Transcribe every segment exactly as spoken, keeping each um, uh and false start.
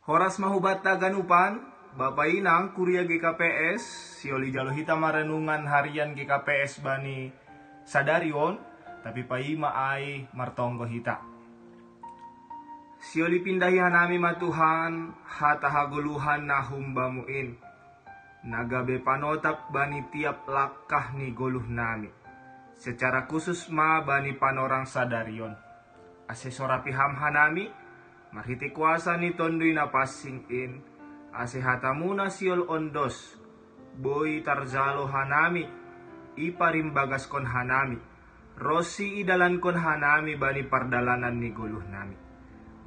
Horas mahubatta ganupan, Bapa Inang kuria G K P S, sioli jalo hita marenungan harian G K P S bani sadari on, tapi paima ai martonggo hita. Sioli pindahi hanami ma Tuhan, hata hagoluhan na humbamu in. Na gabe panotap bani tiap langkah ni goluh nami. Secara khusus ma bani panorang sadari on. Ase sorapi ham hanami, marhite kuasa ni Tonduy na pansing in, ase hatamuna siol ondos, boi tarjalo hanami, iparimbagaskon hanami, ronsi idalankon hanami bani pardalanan ni goluh nami.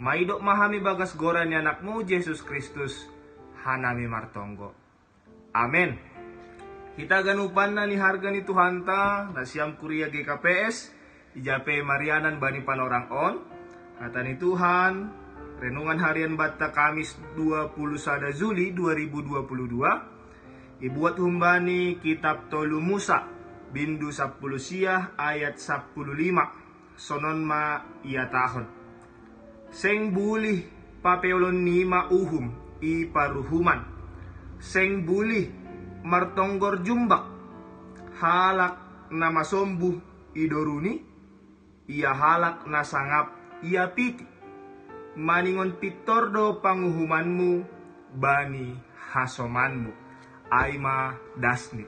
Maidop ma hami bagas goran ni anakmu Jesus Kristus, hanami martonggo. Amen. Hita ganupan na ni harga ni Tuhanta, nasiam kuria G K P S, ijape marianan bani panorang on. Hata ni Tuhan, renungan harian batta Kamis dua puluh sada Juli dua ribu dua puluh dua, ibuat humbani kitab tolu Musa, bindu sapuluh sia ayat sapuluh lima, sonon ma iatahon. Seng bulih papeolon nima uhum i paruhuman. Seng bulih martonggor jumbak. Halak na masombuh i doruni, ia halak na sangap ia piti. Maningon pintor do panguhumanmu bani hasomanmu. Ai ma dasni.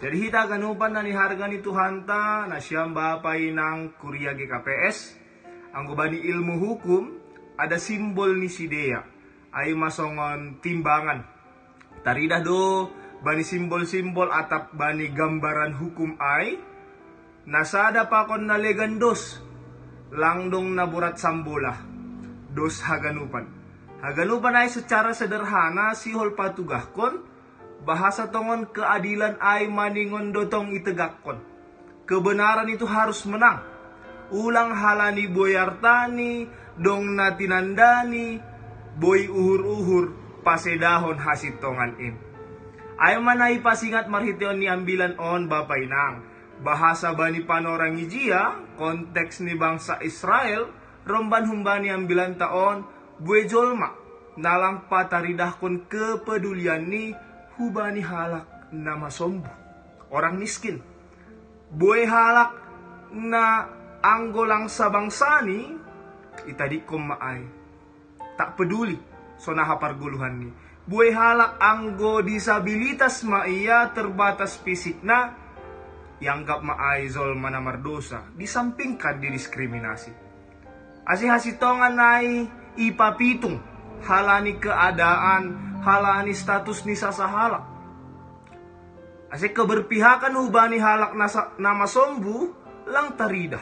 Jadi hita ganupan na ni harga ni Tuhanta, nasiam Bapa Inang kuria G K P S, anggo bani ilmu hukum, ada simbol ni sidea, ai ma songon timbangan. Taridah do bani simbol-simbol atap bani gambaran hukum ai, na sada pakon na legan dos, langdong na borat sambolah, dos haganupan. Haganupan ai secara sederhana sihol patugahkon, bahasa tongon keadilan ai maningon do tong itegakkon. Kebenaran itu harus menang. Ulang halani boi artani, dong na tinandani, boi uhur-uhur, pasedahon hasintongan in. Ai ma na ipasingat marhiteon ni ambilan on Bapa Inang. Bahasa bani panorang ijia, konteks ni bangsa Israel, romban humbani ambilanta on, bue jolma, na lang pataridahkon kepedulianni hubani halak na masombuh, orang miskin. Bue halak na anggo lang sabangsani, itadikkon ma ai. Tak peduli, sonaha pargoluhanni. Bue halak anggo disabilitas ma ia terbatas fisikna, ianggap ma ai jolma na mardosa, disampingkan, didiskriminasi. Ase hasintongan ai ipapitung, halani keadaan, halani status ni sasahalak. Ase keberpihakan hubani halak na masombuh, lang taridah.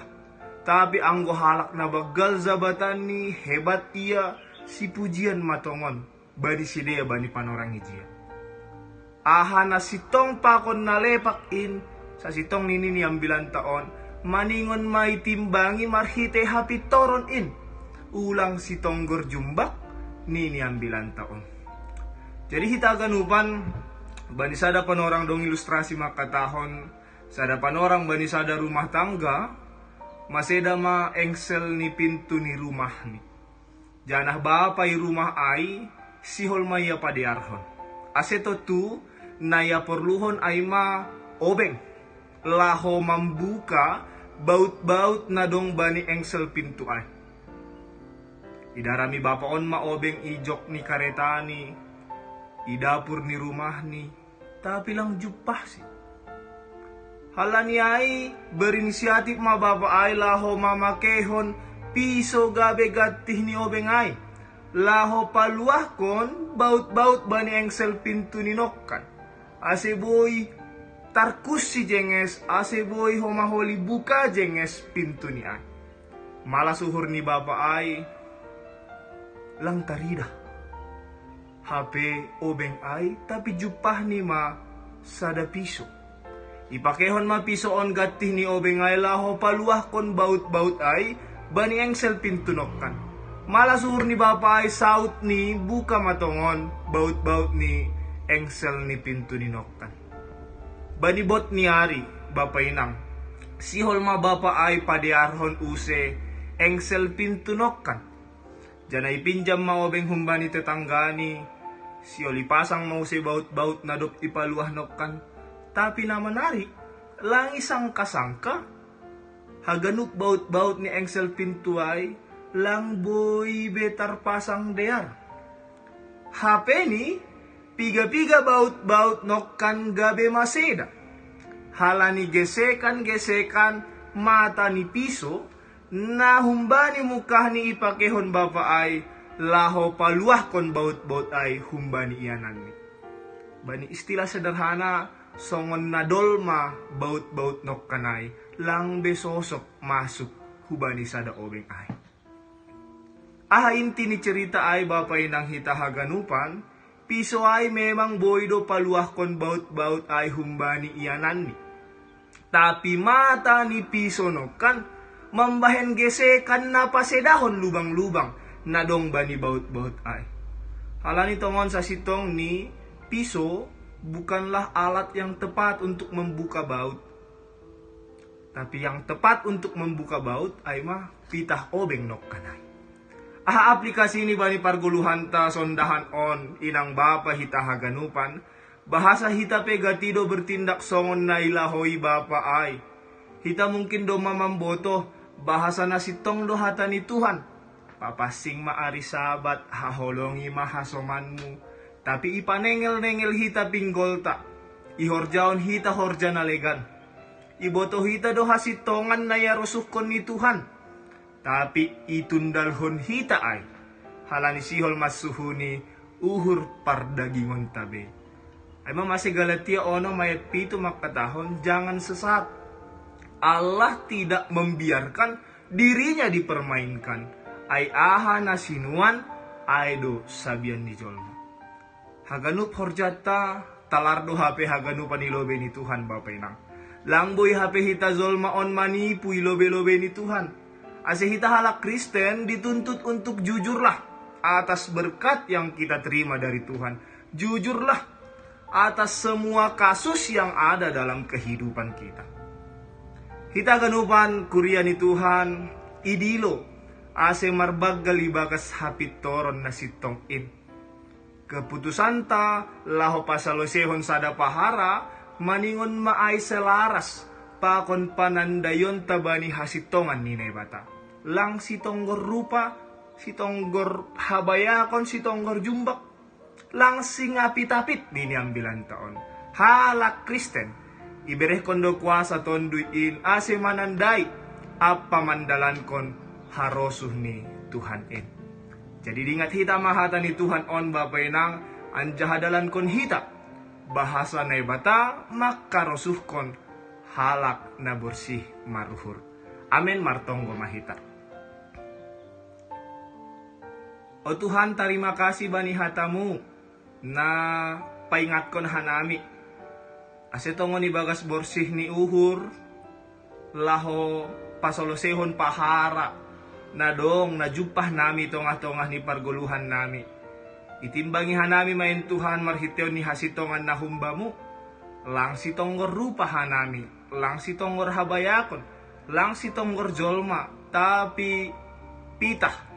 Tapi anggo halak na banggal jabatanni, hebat ia, sipujian ma tongon bani sidea bani panorang ijia. Aha na sintong pakon na lepak in, sasintong nini ni ambilanta on, maningon ma itimbangi marhite hapintoron in. Ulang sitonggor jumbak, nini ambilanta on. Jadi hita ganupan, bani sada panorang dong ilustrasi mangkatahon, sada panorang bani sada rumah tangga, maseda ma engsel ni pintu ni rumahni. Janah bapa i rumah ai, sihol ma ia padearhon. Ase tontu, na ia porluhon ai ma obeng, laho mambuka baut-baut na dong bani engsel pintu ai. Idarami bapa on ma obeng i jok ni karetani, i dapur ni rumahni, tapi lang jumpahsi. Halani ai, berinisiatif ma bapa ai laho mamakehon piso gabe gantih ni obeng ai, laho paluahkon baut-baut bani engsel pintu ni nongkan, ase boi tarkunsi jenges, ase boi homa holi buka jenges pintu ni ai. Malas uhur ni bapa ai, lang taridah. Hape obeng ai, tapi jumpahni ma sada piso. Ipakehon ma piso on gantih ni obeng ai laho paluahkon baut-baut ai bani engsel pintu nongkan. Malas uhur ni bapa ai, sautni, buka ma tongon baut-baut ni engsel ni pintu ni nongkan. Bani bot ni ari, bapa inang, sihol ma bapa ai padearhon use engsel pintu nongkan. Janai pinjam ma obeng humbani tetanggani, sioli pasang ma use baut-baut na dob ipaluah nongkan. Tapi na manari, lang isangka-sangka, haganup baut-baut ni engsel pintu ai, lang boi be tarpasang dear. Hapeni, piga-piga baut-baut nongkan gabe maseda. Halani gesekan-gesekan mata ni piso, na humbani mukahni ipakehon bapa ai, laho paluahkon baut-baut ai humbani iananni. Bani istilah sederhana, songon na dol ma baut-baut nongkan ai, lang be sosok masuk hubani sada obeng ai. Aha inti ni cerita ai bapa inang hita haganupan? Piso ai memang boi do paluahkon baut-baut ai humbani iananni. Tapi mata ni piso nongkan mambahen gesekan na pasedahon lubang-lubang na dong bani baut-baut ai. Halani tongon sasintongni, piso bukanlah alat yang tepat untuk membuka baut. Tapi yang tepat untuk membuka baut ai ma pitah obeng nongkan ai. Aha aplikasini bani pargoluhanta sondahan on, inang bapa hita haganupan? Bahasa hita pe gati do bertindak songon na ilahoi bapa ai. Hita mungkin domma mamboto, bahasa na sintong do hata ni Tuhan. Papansing ma ari Sabat, haholongi ma hasomanmu. Tapi ipanengel-nengel hita pinggolta, ihorjahon hita horja na legan. Iboto hita do hasintongan na iarosuhkon ni Tuhan. Tapi itundalhon hita ai, halani sihol mansuhuni uhur pardagingonta be. Ai ma mase Galatia onom ayat pitu mangkatahon, jangan sesat. Allah tidak membiarkan dirinya dipermainkan. Ai aha na sinuan, ai do sabian ni jolma. Haganup horjanta, talar do hape haganupan i lobei ni Tuhan bapa inang. Lang boi hape hita jolma on manipu i lobei-lobei ni Tuhan. Ase hita halak Kristen dituntut untuk jujurlah atas berkat yang kita terima dari Tuhan. Jujurlah atas semua kasus yang ada dalam kehidupan kita. Hita haganupan kuria ni Tuhan, idilo ase marbanggal ibagas hapintoron na sintong in. Keputusanta laho pasalosehon sada pahara maningon ma ai selaras pakon panandaionta bani hasintongan ni Naibata. Lang sitonggor rupa, sitonggor habayakon, sitonggor jumbak, lang singapit-apit, nini ambilanta on. Halak Kristen iberehkon do kuasa Tonduy in ase manandai ampa mandalankon harosuh ni Tuhan in. Jadi diingat hita ma hata ni Tuhan on bapa inang, anjaha dalankon hita bahasa Naibata mangkarosuhkon halak na borsih maruhur. Amen. Martonggo ma hita. O Tuhan, tarima kasih bani hatamu na paingatkon hanami, ase tongon ibagas borsih ni uhur laho pasolosehon pahara na dong na jumpah nami tongah-tongah ni pargoluhan nami. Itimbangi hanami ma in Tuhan marhiteon ni hasintongan na humbamu. Lang sitonggor rupa hanami, lang sitonggor habayakon, lang sitonggor jolma, tapi pitah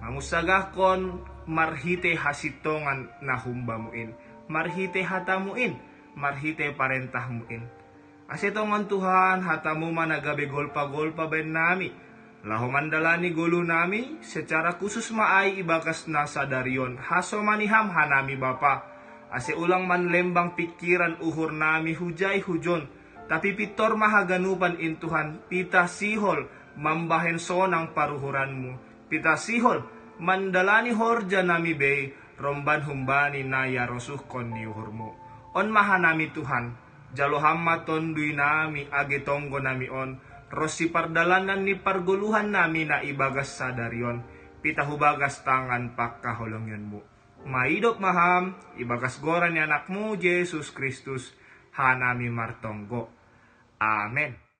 mangunsagahkon marhite hasintongan na humbamu in, marhite hatamu in, marhite parentahmu in. Ase tongon Tuhan, hatamu ma na gabe golpa-golpa baen nami, laho mandalani golu nami. Secara khusus ma ai ibagas na sadari on hasomani Ham hanami Bapa, ase ulang manlembang pingkiran uhur nami hujai hujon, tapi pintor ma haganupan in Tuhan, pitah sihol mambahen sonang paruhuranmu, pitah sihol mandalani horja nami bei romban humbani na iarosuhkon ni uhurmu. On ma hanami Tuhan, jalo Ham ma Tonduy nami age tonggo nami on, ronsi pardalanan ni pargoluhan nami na ibagas sadari on, pitah hubagas tangan pangkaholongionmu. Maidop ma Ham, ibagas goran ni Anakmu Jesus Kristus, hanami martonggo. Amen.